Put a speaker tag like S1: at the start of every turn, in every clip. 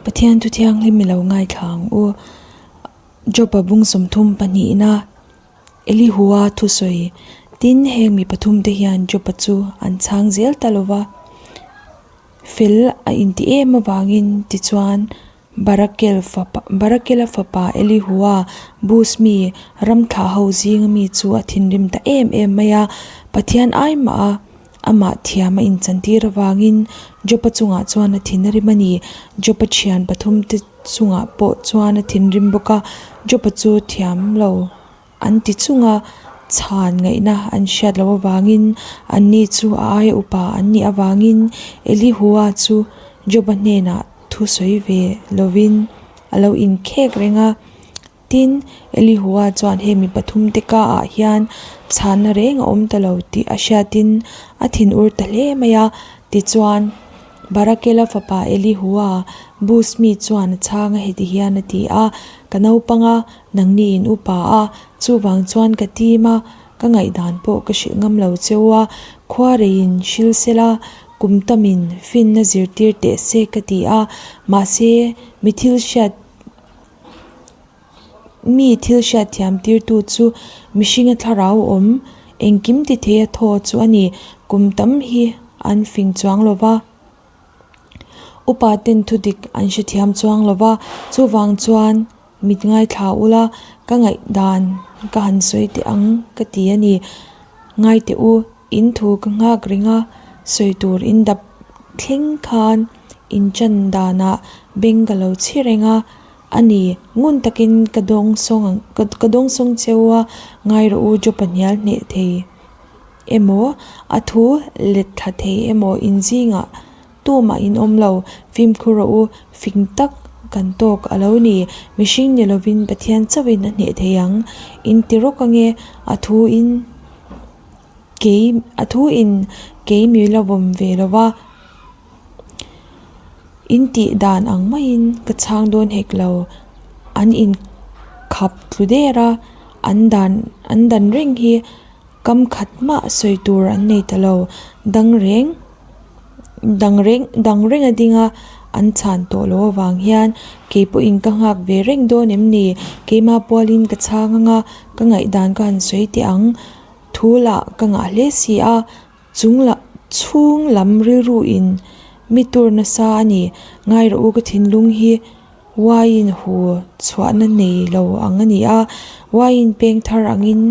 S1: Pathian thu thianghlim i lo ngaithla ang u. Job-a bung 30 pahnihna Elihua thusawi tin heng mi pathumte hian Job-a chu an chhang zel ta lo va. Fel a inti em avangin tichuan Barakel fapa Barakela fapa Elihua Buz mi ram thlah ho zinga mi chu a thinrim ta em em mai a. Pathian ai mah a, amah thiam a inchantir avangin Job-a chungah chuan a thin a rim a ni. Job-a thian pathumte chungah pawh chuan a thinrim bawk a, Job-a chu thiam lo. An ti chunga chhan ngaihna an hriat loh avangin anni chu a aia upa an nih avangin Elihua chu Joba hnenah thu sawi ve lovin a lo inkhek reng a. Tin, Elihua chuan hei mi pathumte kaah hian chhanna reng a awm ta lo tih a hriatin a thinur ta hle mai a. Tichuan, Barakela fapa Elihua, Buz mi chuan a chhang a heti hian a ti a, Ka naupang a, Nangni in upa a, chuvang chuan ka team a, ka ngaihdan pawh ka hrilh ngam lo cheu a, khua reiin hril sela, kum tamin finna zirtir teh se ka ti a, mahse mi thil hriat mi thil hriat thiam tirtu chu mihringa thlarau awm engkim ti thei a thaw chu a ni, kum tam hi an fing chuang lo va. Upa ten thudik an hrethiam chuang lo va, chuvang chuan mit ngaithla ula ka ngaihdan ka han sawi teh ang ka ti a ni. Ngai teh u, in thu ka nghak reng a, sawi tur in dap thleng khan in chan danah beng ka lo chhi reng a, a ni, ngun takin ka dawngsawng ang ka dawngsawng cheu a, ngai rawh u Jopa hnial hneh thei. Emaw, a thu let thla thei emaw in zingah tumah in awm lo, fimkhur rawh u, fing tak kan tawk a lo ni, mihring ni lovin Pathian chauhin a hneh thei ang, in ti rawk ange, a thu in kei a thu in kei mi la vawm ve lo va, in tih dan ang maiin ka chhang dawn hek lo, an in khap tlu der a, an dan an dan reng hi. Kam khat mah sawi tur an nei ta lo. Dang reng dang reng dang reng a ding a, an chhan tawh loh avang hian kei pawhin ka nghak ve reng dawn em ni? Keimah pualin ka chhang ang a, ka ngaihdan ka han sawi teh ang. Thu lah ka ngah hle si a, chung lah chhung lam rilru in mi tur nasa a ni. Ngai rawh u ka thinlung hi. Wine hu chhuahna nei lo ang a ni a, wine peng thar angin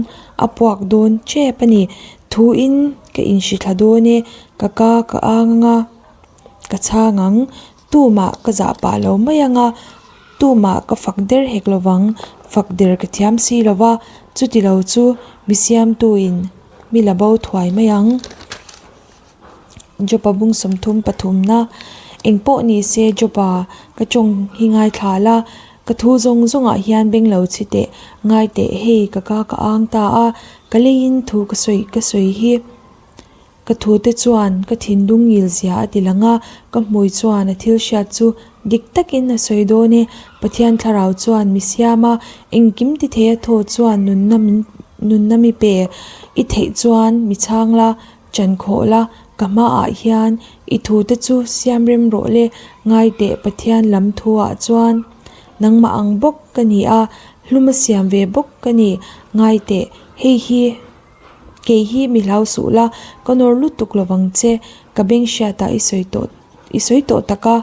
S1: a puak dawn tep a ni. Thuin ka inhrithla dawn e, ka ka ka ang ang a, ka chhang ang, tumah ka zah pah lo mai ang a, tumah ka fak der hek lo vang, fak der ka thiam si lo va, chuti lo chu mi siamtuin mi la bo thuai mai ang. Joba bung 30 pathumna eng pawh ni se Joba ka tawng hi ngaithla la, ka thu zawng zawngah hian beng lo chhi teh ngai teh hei ka ka ka ang ta a, ka leiin thu ka sawi ka sawi hi ka thu te chuan ka thinlung ngil zia a ti lang a, ka hmui chuan a thil hriat chu dik takin a sawi dawn e, Pathian thlarau chuan mi siam a, engkim ti thei a thaw chuan nunna min nunna mi pe i theih chuan mi chhang la. Chan khawh la, ka hmaah hian i thute chu siam rem rawh le, ngai teh Pathian lam thuah chuan nangmah ang bawk ka ni a, hlum a siam ve bawk ka ni, ngai teh, hei hi kei hi mi hlau suh la, ka nawr lutuk lovang che, ka beng hriatah i sawi tawh i sawi tawh tak a,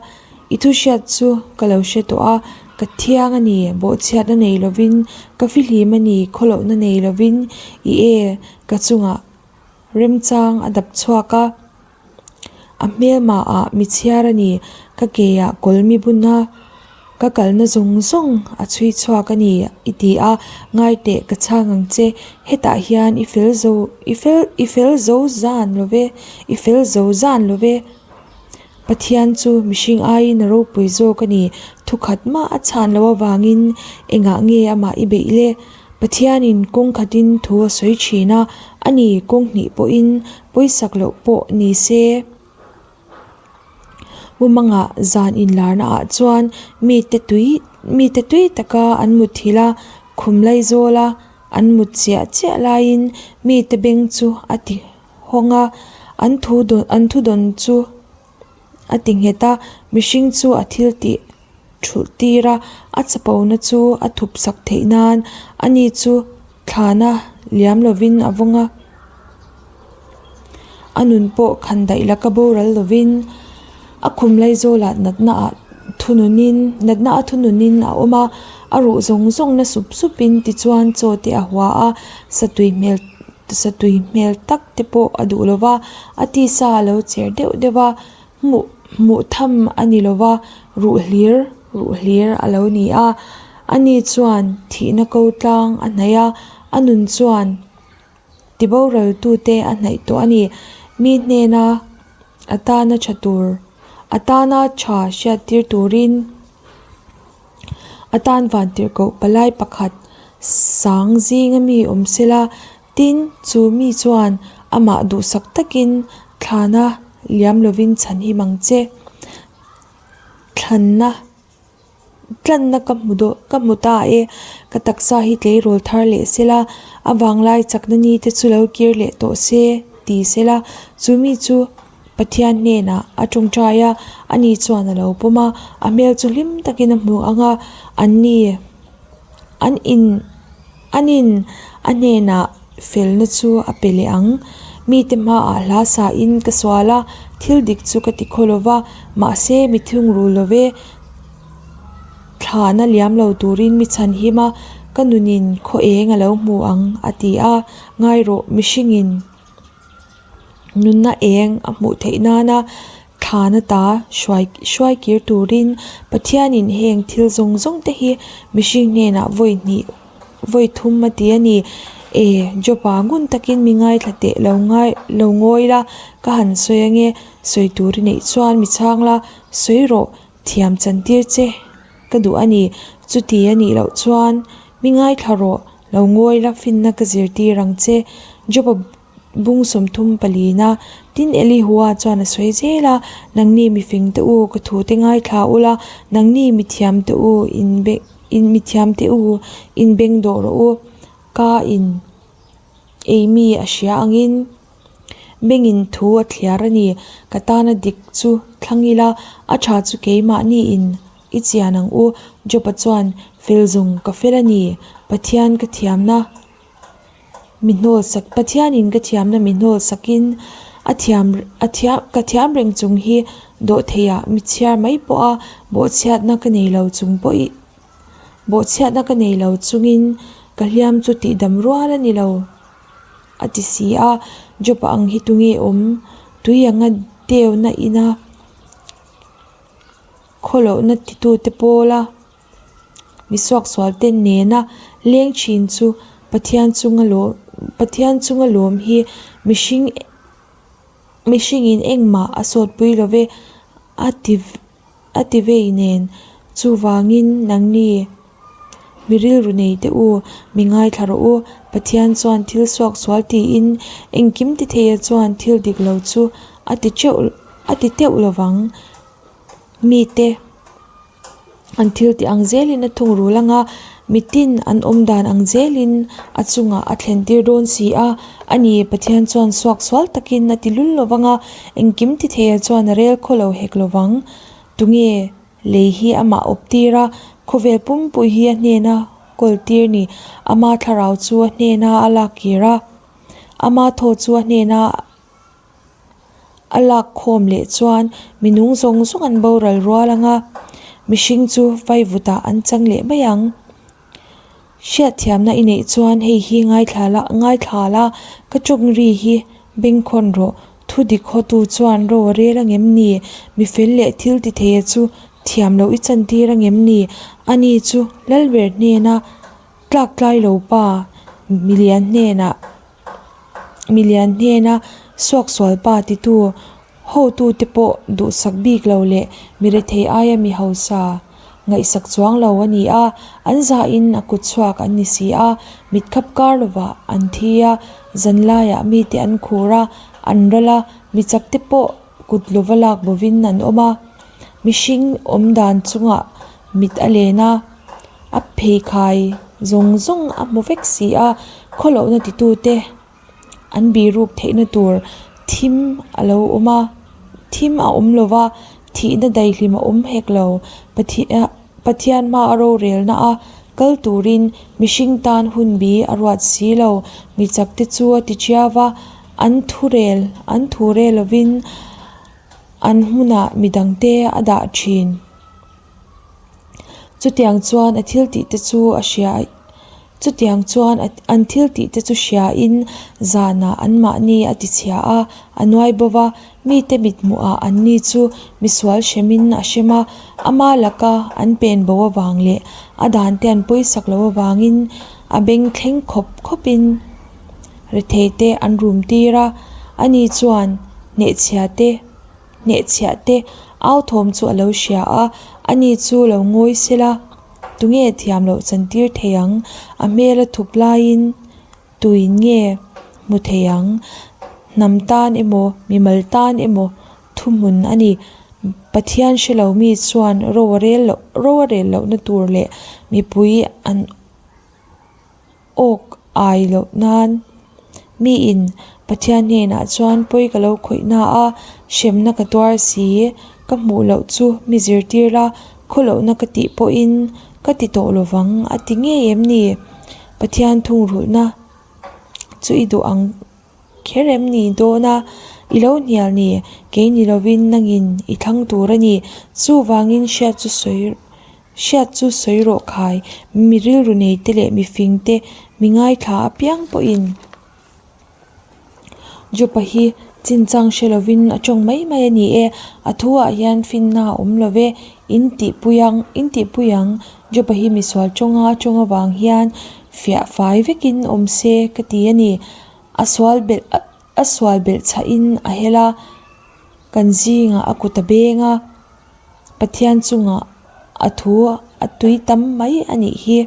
S1: i thu hriat chu ka lo hre tawh a, ka thiang a ni, bawhchhiatna nei lovin, ka fihlim a ni, khawlohna nei lovin, i e, ka chungah. Remchang a dap chhuak a, a hmelma ah mi chhiar a ni, ka ke ah kawl mi bun a, ka kalna zawng zawng a chhui chhuak a ni i ti a, ngai teh ka chhang ang che, hetah hian i fel zo i fel i fel zo zan lo ve, i fel zo zan lo ve. Pathian chu mihring aiin a ropui zawk a ni, thukhat mah a chhan loh avangin engah nge amah i beih le? Pathianin kawng khatin thu a sawi thin a, a ni kawng hnih pawhin pawisak loh pawh ni se. Mumangah zan inlarna ah chuan mite tui mite tui taka an mutthilh a, khum laizawl a an mut chiah chiah laiin mite beng chu a ti hawng a, an thu dawn an thu dawn chu a ti nghet a, mihring chu a thil tih. Thulhtir a, a chapona chu a thup sak theih nan ani chu thlana liam lovin a vawng a. A nun pawh khan daih laka boral lovin a khum laizawlah natna ah thununin natna a thununin a awm a, a ruh zawng zawng na sup supin tichuan chaw te a hua a, satui hmel satui hmel tak te pawh a duh lova, a tisa a lo cher deuh deuh a. Hmuh hmuh tham a ni lo va, ruh hlir ruh hlir a lo ni a. Ani chuan thihna ko tlang a hnaih a, a nun chuan tiboraltute a hnaih tawh a ni. Mi hnena a tana tha tur a tana tha hriattir turin a tan vantirhkoh palai pakhat sang zinga mi awm sela Tin, chu mi chuan amah duhsak takin thlana liam lovin chhan him ang che. Thlanna, tlanna ka hmu daw, ka hmu ta e, ka taksa hi tleirawl thar leh sela, a vanglai chakna ni te chu lo kir leh tawh se, ti sela, chu mi chu Pathian hnenah a tawngtai a, ani chuan a lo pawm a, a hmel chu hlim takin a hmu ang a, anni an in. Anin a hnenah felna chu a pe leh ang. Mite hmaah hla sain ka sual a, thil dik chu ka ti khaw lo va, mahse mi thungrul lo ve. Thlahna liam lo turin mi chhan him a, ka nunin khaw eng a lo hmu ang, a ti a. Ngai rawh, mihringin. Nunna eng a hmuh theih nana thlana ta hruai hruai kir turin Pathianin heng thil zawng zawng te hi mihring hnenah vawi hnih vawi thum a ti a ni. E Job-a ngun takin mi ngaithla teh lo ngai lo ngawi la ka han sawi ange sawi tur i neih chuan mi chhang la sawi rawh thiam chantir che ka duh a ni. Chuti a nih loh chuan mi ngaithla rawh lo ngawi la finna ka zirtir ang che Job-a Bung 30 palina, Tin Elihua chuan a sawi zel a, Nangni mifing te u, ka thute ngaithla ula, nangni mithiam te u, in in mithiam te u, in beng dawh rawh u. Ka in ei mi a hria angin bengin thu a thliar a ni. Ka tana dik chu thlang ila, a tha chu keimahni in i chian ang u. Job-a chuan, Fel zawng ka fel a ni, Pathian ka thiamna. Mi hnawl sak Pathianin ka thiamna mi hnawl sakin a thiam a thiam ka thiam reng chung hi dawhtheiah mi chhiar mai pawh a bawhchhiatna ka nei lo chung pawh ih bawhchhiatna ka nei lo chungin ka hliam chu tihdam rual a ni lo a ti si a Job-a ang hi tunge awm tui anga deuhna ina khawlohna titute pawla. Mi suaksual te nena leng thin chu Pathian chunga lawm Pathian chunga lawm hi mihring mihringin engmah a sawtpui lo ve a ti a ti vei nen chuvangin nangni mi rilru nei teh u mi ngaithla rawh u Pathian chuan thil suaksual tiin engkim ti theia chuan thil dik lo chu a ti teuh a ti teuh lovang mite. An thil tih ang zelin a thungrul ang a, mitin an awm dan ang zelin a chungah a thlen tir dawn si a. A ni, Pathian chuan suak sual takin a ti lul lo vang a, engkim ti theia chuan a rel khaw lo hek lo vang. Tunge lei hi amah awp tir a, khawvel pumpui hi a hnena kawl tir ni? Ama thlarau chu a hnena a lak kir a, ama thaw chu a hnena A lak khawm leh chuan mi nung zawng zawng an boral rual ang a, mihring chu vaivutah an chang leh mai ang. Hriatthiamna i neih chuan hei hi ngaithla la ngaithla la, ka tawng ri hi bengkhawn rawh. Thu dik hawtu chuan ro a rel angem ni? Mi fel leh thil ti theia chu thiam loh i chantir angem ni? Ani chu Lalber hnena tlak tlai lo pa milian hnenah. Milian hnena suaksual pa titu hotute pawh duhsak bik lo leh mi rethei aia mi hausa ngaihsak chuang lo a ni a, an zahin a kut chhuak an ni si a, mitkhap kar lovah an thi a, zanlaiah mite an khur a, an ral a, mi chakte pawh kut lova lak bovin an awm a, mihring awm dan chungah mit a len a. A pheikhai zawng zawng a hmu vek si a, khawlohna titute an bihruk theihna tur thim a lo awm a, thim a awm lo va, thihna daihlim a awm hek lo. Pathian. Pathian hma a rorelna a kal turin mihring tan hunbi a ruat si lo. Mi chakte chu a ti chiau va, an thu rel an thu rel lovin an hmunah midangte a dah thin. Chutiang chuan a thil tihte chu a hria Chutiang chuan an thil tihte chu hriain zanah anmahni a tichhia a, a nuai bo va, mite mithmuhah anni chu misual hremin a hrem a, ama laka an pen bo avang leh a dante an pawisak loh avangin a beng thleng khawp khawpin retheite an rum tir a, ani chuan hnehchhia te hnehchhiah te au thawm chu a lo hria a, ani chu lo ngawi sela. Tunge thiam loh chantir thei ang? A hmel a thup laiin tuin nge hmu thei ang? Hnam tan emaw, mimal tan emaw thuhmun a ni. Pathian hre lo mi chuan ro a rel loh, ro a rel lohna tur leh mipui an awk ai loh nan miin Pathian hnenah chuan pawi ka lo khawih na a, hremna ka tuar si, ka hmuh loh chu mi zirtir la, khawlohna ka tih pawhin ka ti tawh lovang a ti ngei em ni? Pathian thungrulhna chu i duh ang kher em ni dawn a, i lo hnial ni, kei ni lovin nangin i thlang tur a ni, chuvangin hriat chu sawi Hriat chu sawi rawh khai, mi rilru nei te leh mi fing te, mi ngaithla apiang pawhin Jopa hi chinchang hre lovin a tawng mai mai a ni e, a thu ah hian finna a awm lo ve, in tihpui ang, in tihpui ang, Jopa hi misual tawnga a tawng avang hian fiah fai vekin awm se ka ti a ni, a sual belh a sual belh chhahin a hel a, kan zingah a kut a beng a. Pathian chungah a thu a tui tam mai a nih hi.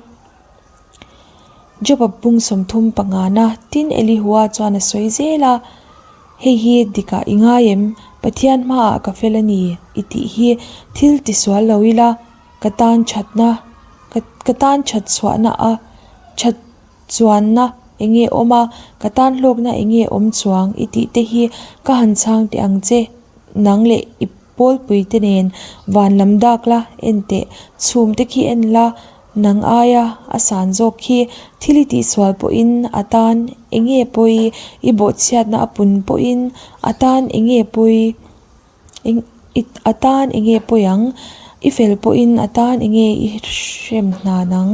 S1: Job-a bung 30 pangana tin Elihua chuan a sawi zel a, Hei hi dikah i ngai em? Pathian hmaah ka fel a ni i tih hi thil tisual lo ila ka tan thatna ka tan that chhuahna a that chuanna eng nge awm a, ka tan hlawkna eng nge awm chuang i tih te hi ka han chhang teh ang che nang leh i Pawlpui te nen van lam dak la en teh, chhum te khi en la, nang aia a san zawk khi thil i tihsual pawhin a tan eng nge pawi, i bawhchhiatna a pun pawhin a tan eng nge pawi, a tan eng nge pawi ang, i fel pawhin a tan eng nge i hrem hnan ang,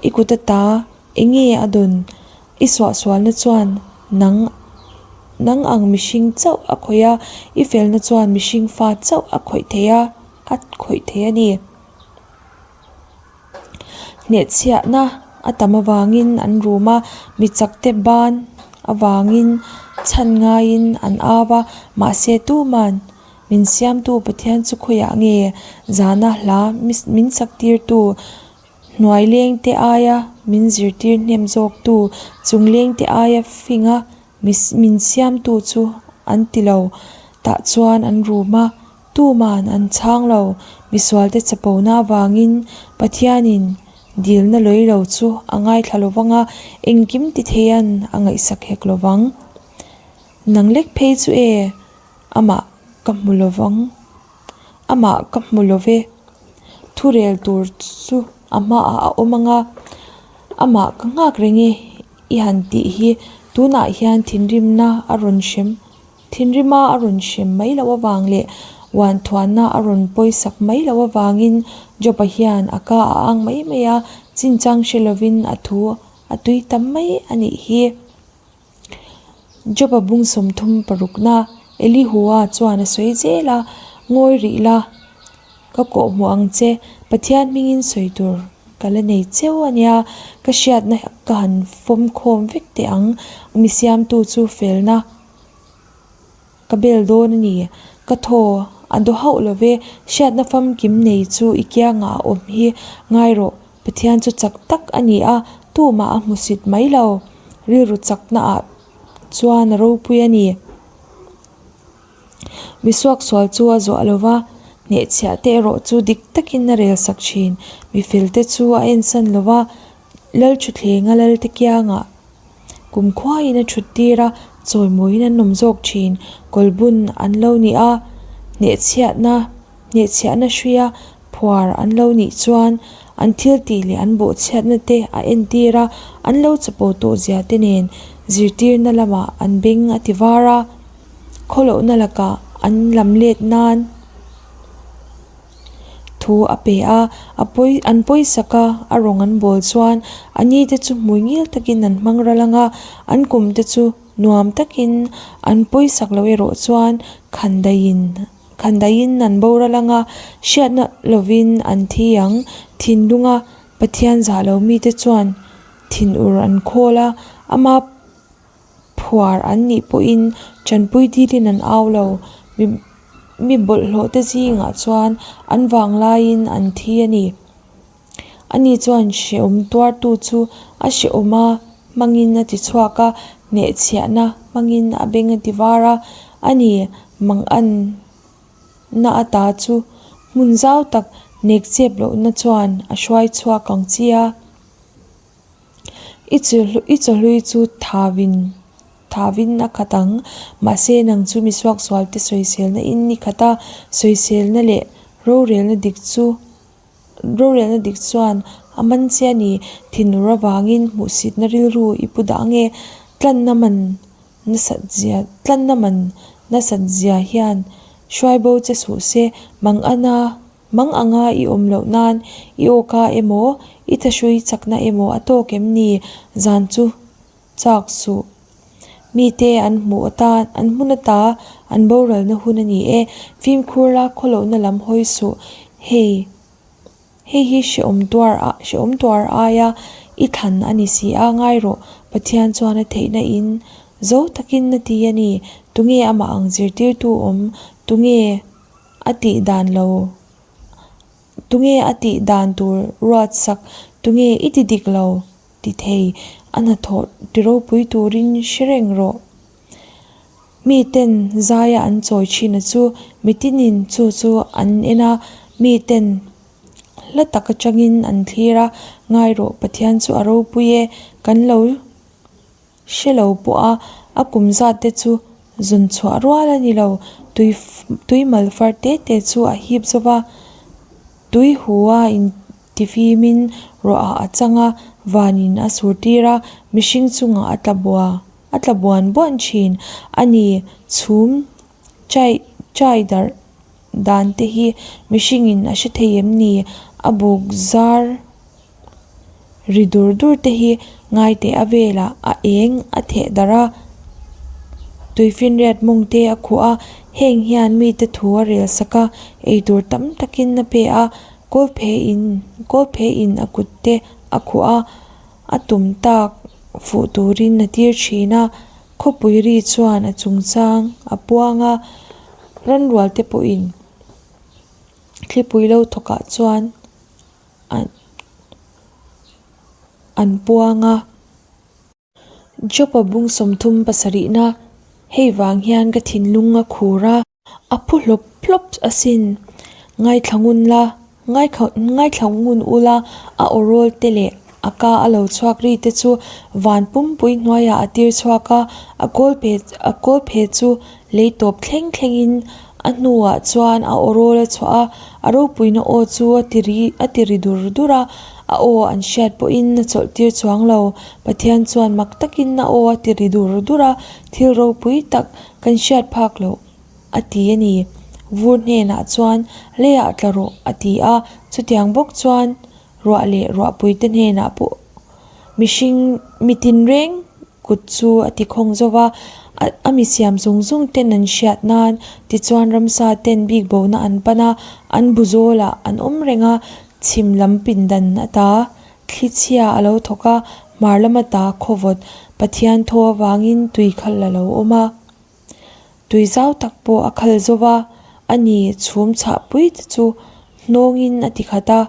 S1: i kut ata eng nge a dawn. I suahsualna chuan nang nang ang mihring chauh a khawih a, i felna chuan mihring fa chauh a khawih thei a, a khawih thei a ni. Hnehchhiahna a tam avangin an rum a, mi chakte ban avangin chhan ngaiin an au a, mahse tuman min siamtu Pathian chu khawiah nge zana hla min sak tirtu Hnuai lengte aia min zirtir hnem zawktu, chung lengte aia finga min siamtu chu an ti lo. Tah chuan an rum a, tuman an chhang lo. Misualte chapona avangin Pathianin dilna lawi lo chu a ngaithla lo vang a, engkim ti theian a ngaihsak hek lo vang. Nang lek phei chu e, amah ka hmu lo vang. Amah ka hmu lo ve. Thurel tur chu a hmaah a awm ang a, amah ka nghak reng e i han tih hi tunah hian thinrimna a rawn hrem thinrima a rawn hrem mai loh avang leh uanthuanna a rawn pawisak mai loh avangin Job-a hian a ka a ang mai mai a, chinchang hre lovin a thu a tui tam mai a nih hi. Job-a bung 30 parukna Elihua chuan a sawi zel a, Ngawi rih la, ka kawhhmuh ang che, Pathian hmingin sawi tur ka la nei cheu a nia, ka hriatna ka han fawm khawm vek teh ang, mi siamtu chu felna. Ka bel dawn a ni. Ka thaw a daw hauh lo ve. Hriatna famkim nei chu i kiangah a awm hi ngai rawh. Pathian chu chak tak a ni a, tumah a hmusit mai lo. Rilru chaknaah chuan a ropui a ni. Misuaksual chu a zuah lo va, hnehchhiah te erawh chu dik takin a rel sak thin. Mifelte chu a ensan lo va, Lalthutthlenga Lalte kiangah kum khuaiin a thut tir a, chawimawiin an awm zawk thin. Kawlbun an lo ni a, hnehchhiahna hnehchhiahna hruia. Phuar an lo nih chuan an thil tih leh an bawhchhiatna te a entir a, an lo chapo tawh zia te nen zirtirna lamah an beng a ti var a, khawlohna lakah an lam let nan thu a pe a, a pawi an pawisak a, a rawng an bawl chuan a ni te chu hmui ngil takin an hmang ral ang a, an kum te chu nuam takin an pawisak loh erawh chuan khandaiin. Khandaiin an boral anga hriatna lovin an thi ang. Thinlunga Pathian zah lo mite chuan thinur an khawl a, ama phuar an nih pawhin tanpui dilin an au lo. Mi bawlhhlawhte zingah chuan an vang laiin an thi a ni. Ani chuan hrehawm tuartu chu a hrehawma hmangin a ti chhuak a, hnehchhiahna hmangin a beng a ti var a. Ani manganna ata chu hmun zau tak nek chep lohna chuan a hruai chhuak ang chi a. I chawhlui chu thavin thavin a khat ang, mahse nang chu misuaksualte sawiselna in i khat a, sawiselna leh rorelna dik chu Rorelna dik chuan a man che a ni. Thinur avangin hmuhsitna rilru i pu dah nge? Tlanna man nasat zia tlanna man nasat zia hian hruai bo che suh se. Mang ana mang anga i awm loh nan i awka emaw i thahrui chakna emaw a tawk em ni? Zan chu Chak suh. Mite an hmuh atan, an hmun ata an boralna hun a ni e. Fimkhur la khawlohna lam hawi suh. Hei, hei hi hrehawm tuar a, hrehawm tuar aia i thlan a ni si a, ngai rawh. Pathian chuan a theihna in zo takin a ti a ni. Tunge amah ang zirtirtu awm? Tunge a tih dan lo? Tunge a tih dan tur ruat sak? Tunge i ti dik lo? Ti thei, a hnathawh ti ropui turin hre reng rawh. Miten zaia an chawi thin a chu, mitinin chu chu an en a, miten hla tak atangin an thlir a, ngai rawh Pathian chu a ropui e, kan lo hre lo pawh a, a kum zat te chu zun chhuah rual a ni lo, tui tui mal far te te chu a hip zo va, tui hu a in Tifimin ruahah a chang a, vanin a sur tir a, mihring chungah a tla bua, a tla buan buan thin a ni. Chhum chai chai darh dan te hi mihringin a hre thei em ni? A buk zar ri dur dur te hi ngaiteh a velah a eng a theh darh a, tuifinriat mawng te a khuh a, heng hian mite thu a rel sak a, eitur tam takin a pe a. Kawlphe in kawlphe in a kut te a khuh a, a tum tak fuh turin a tir thin a, khawpui ri chuan a chungchang a puang a, ranrual te pawhin thlipui lo thawkah chuan an an puang a. Job-a bung 37 na, hei vang hian ka thinlung a khur a. A phu hlawp hlawp asin. Ngaithla ngun la, ngaithla ngun ula a aw rawl te leh a ka a lo chhuak ri te chu van pumpui hnuaiah a tir chhuak a, a kawl phe a kawl phe chu lei tawp thleng thlengin a hnuah chuan a aw rawl a chhuah a, a ropuina aw chu a ti ri a ti ri dur dur a, a aw an hriat pawhin a chawlh tir chuang lo. Pathian chuan mak takin a aw a ti ri dur dur a, thil ropui tak Kan hriat phak loh a ti a ni. Vur hnenah chuan leiah tla rawh a ti a, chutiang bawk chuan ruah leh ruahpuite hnenah pawh mihring mi tinreng kut chu a ti khawng zo va, a mi siam zung zung ten an hriat nan tichuan ramsa ten bik bona an pan a, an bu zawlah an awm reng a, chhim lam pindan ata Thli chhia a lo thawk a, hmar lama ta khawvawt Pathian thaw avangin tui khal a lo awm a. Tui zau tak pawh a khal zo va, a ni chhum chhah pui te chu hnawngin a ti khat a.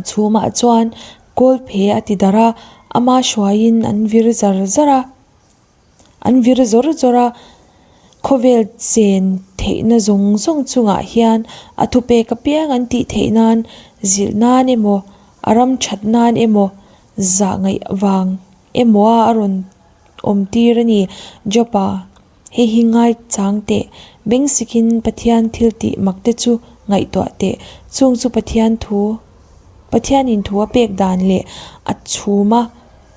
S1: Chhumah chuan kawl phe a ti darh a, ama hruaiin an vir zar zar a. An vir zawr zawr a, khawvel chen theihna zawng zawng chungah hian a thupek apiang an tih theih nan zilh nan emaw, a ram that nan emaw, zah ngaih vang emaw a a rawn awm tir a ni. Job-a, Hei hi ngai chang teh, bengsikin Pathian thil tih mak te chu. Ngaihtuah teh, chung chu Pathian thu, Pathianin thu a pek dan leh a chhuma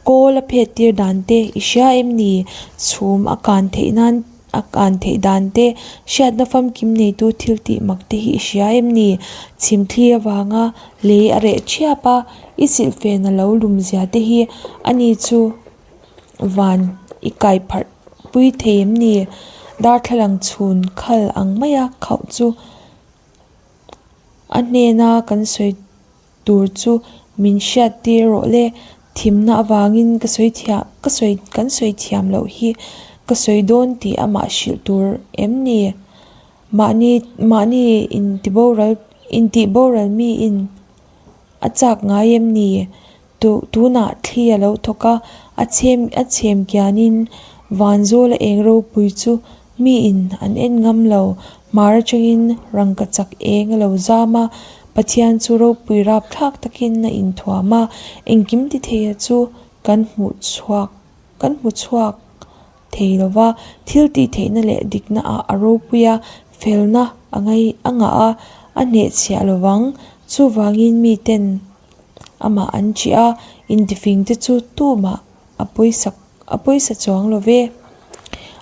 S1: kawl a phet tir dan te i hria em ni? Chhum a kan theih nan a kan theih dan te, hriatna famkim neitu thil tih mak te hi i hria em ni? Chhimthli avanga lei a reh thiap a, i silhfen a lo lum zia te hi ani chu van i kai pharh pui thei em ni? Darthlalang chhun khal ang maia khauh chu a hnena kan sawi tur chu min hriat tir rawh le, thimna avangin ka sawi thiam ka sawi kan sawi thiam loh hi ka sawi dawn tih amah hrilh tur em ni? Mahni mahni intiboral intihboral miin a chak ngai em ni? Tu tunah thli a lo thawk a, a chhem a chhem kianin vanzawla eng ropui chu miin an en ngam lo. Hmar atangin rangka chak eng a lo zam a, Pathian chu ropui rapthlak takin a inthuam a, engkim ti theia chu kan hmuh chhuak kan hmu chhuak thei lo va, thil tih theihna leh dikna ah a ropui a, felna a ngai a ngah a, a hnehchhiah lo vang. Chuvangin miten Amah an ṭih a, intifing te chu tumah a pawisa a pawisa chuang lo ve.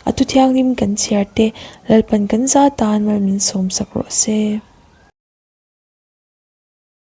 S1: A thu thianghlim kan chhiar te Lalpan kan za tan mal min sawmsak rawh se.